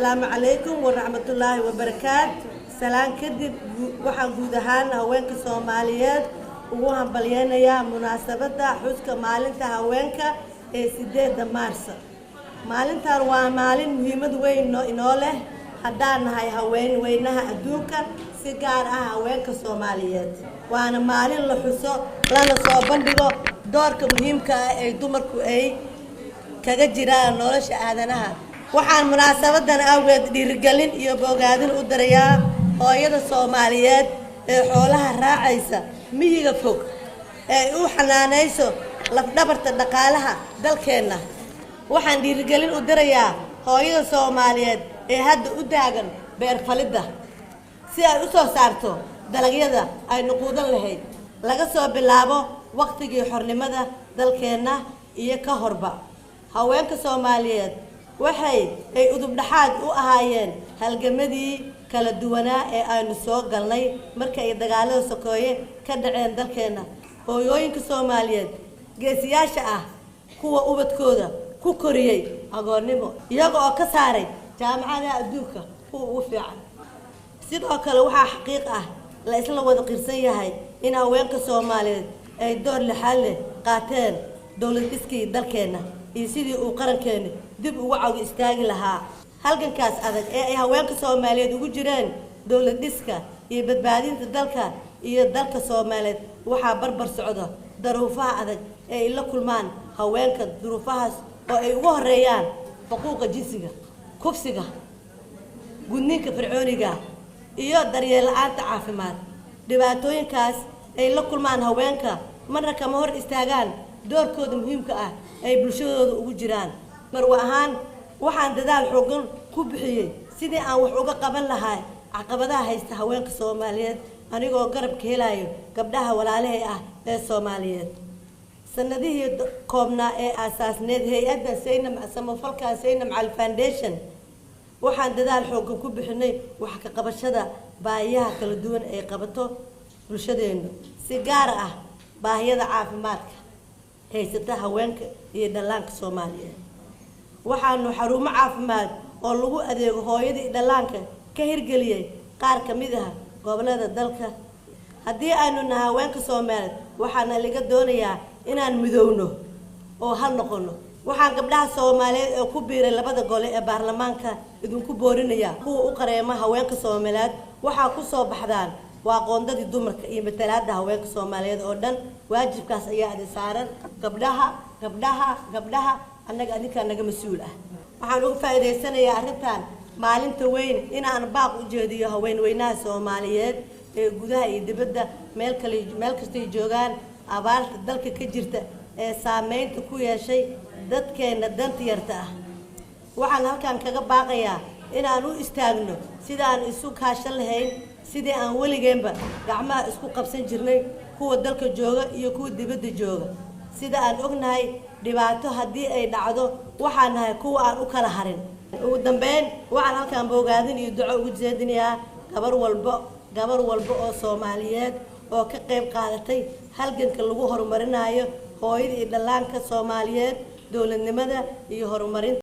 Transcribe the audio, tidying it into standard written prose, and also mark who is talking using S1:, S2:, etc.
S1: Assalaamu calaykum waraxmatullaahi wabarakaat. Salaan kadib, waxaan guud ahaan haweenka Soomaaliyeed ugu hambalyeynayaa munaasabadda xuska maalinta haweenka ee 8-da Maarso. Maalintan waa maalin muhiimad weyn inoo leh haddaan nahay haween weynaha adduunka, si gaar ah haweenka Soomaaliyeed. Waana maalin la xuso lana soo bandhigo doorka muhiimka ah ee dumarku ay kaga jiraan nolosha aadanaha. Waxaan munaasabadan awgeed dhiirigelin iyo bogaadin u dirayaa hooyada Soomaaliyeed ee xoolaha raacaysa miyiga fog ee u xanaanayso lafdhabarta dhaqaalaha dalkeenna. Waxaan dhiirigelin u dirayaa hooyada Soomaaliyeed ee hadda u taagan beerfalidda si ay u soo saarto dalagyada ay nuquudan lahayd. Laga soo bilaabo waqtigii xornimada dalkeenna iyo ka horba, haweenka Soomaaliyeed waxay ay udub dhexaad u ahaayeen halgamadii kala duwanaa ee aynu soo galnay marka ay dagaalada sokeeye ka dhaceen dalkeenna. Hooyooyinka Soomaaliyeed geesiyaasha ah, kuwa ubadkooda ku koriyey agoonnimo iyaga oo ka saaray jaamacadaha adduunka kuwa ugu fiican. Sidoo kale, waxaa xaqiiq ah, la isla wada qirsan yahay in haweenka Soomaaliyeed ay door lixaad leh qaateen dowlad dhiskii dalkeenna iyo sidii uu qarankeena dib ugu cago istaagi lahaa. Halgankaas adag ee ay haweenka Soomaaliyeed ugu jireen dowlad dhiska iyo badbaadinta dalka iyo dalka Soomaaliyeed waxaa barbar socda duruufaha adag ee ay la kulmaan haweenka, duruufahaas oo ay ugu horeeyaan xuquuqa jinsiga, kufsiga, gudniinka fircooniga iyo daryeel la-aanta caafimaad. Dhibaatooyinkaas ay la kulmaan haweenka marna kama hor istaagaan doorkooda muhiimka ah ay bulshadooda ugu jiraan. Marwa ahaan, waxaan dadaal xoogan ku bixiyey sidii aan wax uga qaban lahaa caqabadaha haysta haweenka Soomaaliyeed, anigoo garabka helayo gabdhaha walaalahay ah ee Soomaaliyeed. Sanadihii koobnaa ee aasaasneed hay-adda Saynab samafalka Saynab Cali Foundation, waxaan dadaal xoogan ku bixinay wax ka qabashada baahiyaha kala duwan ay qabato bulshadeenu, si gaar ah baahiyada caafimaadka haysata haweenka iyo dhallaanka Soomaaliyeed. Waxaanu xarumo caafimaad oo lagu adeego hooyada iyo dhallaanka ka hirgeliyey qaar ka mid ah gobolada dalka. Haddii aynu nahay haweenka Soomaaliyeed, waxaana laga doonayaa inaan midowno oo hal noqono. Waxaan gabdhaha Soomaaliyeed ee ku biiray labada gole ee baarlamaanka idinku boorinayaa, kuwa u qareema haweenka Soomaaliyeed, waxaa ku soo baxdaan waa qoondadii dumarka iyo matalaada haweenka Soomaaliyeed oo dhan. Waajibkaas ayaa idin saaran, gabdhaha, gabdhaha, gabdhaha. Annaga adinkaa naga mas-uul ah. Waxaan uga faa'iidaysanayaa arrintan maalinta weyn inaan baaq u jeediyo haweenweynaha Soomaaliyeed ee gudaha iyo dibadda, meel kale meel kastay joogaan. Abaarta dalka ka jirta ee saameynta ku yeeshay dadkeenna danta yarta ah, waxaan halkan kaga baaqayaa inaan u istaagno sida aan isu kaashan lahayn, sidii aan weligeenba gacmaha isku qabsan jirnay, kuwa dalka jooga iyo kuwa dibadda jooga. Sida aan ognahay, dhibaato haddii ay dhacdo, waxaan nahay kuwa aan u kala harin. Ugu dambeyn, waxaan halkan bogaadin iyo duco ugu jeedinayaa gabar walbo, gabar walba oo Soomaaliyeed oo ka qayb qaadatay halganka lagu horumarinayo hooyada iyo dhallaanka Soomaaliyeed, dowladnimada iyo horumarinta.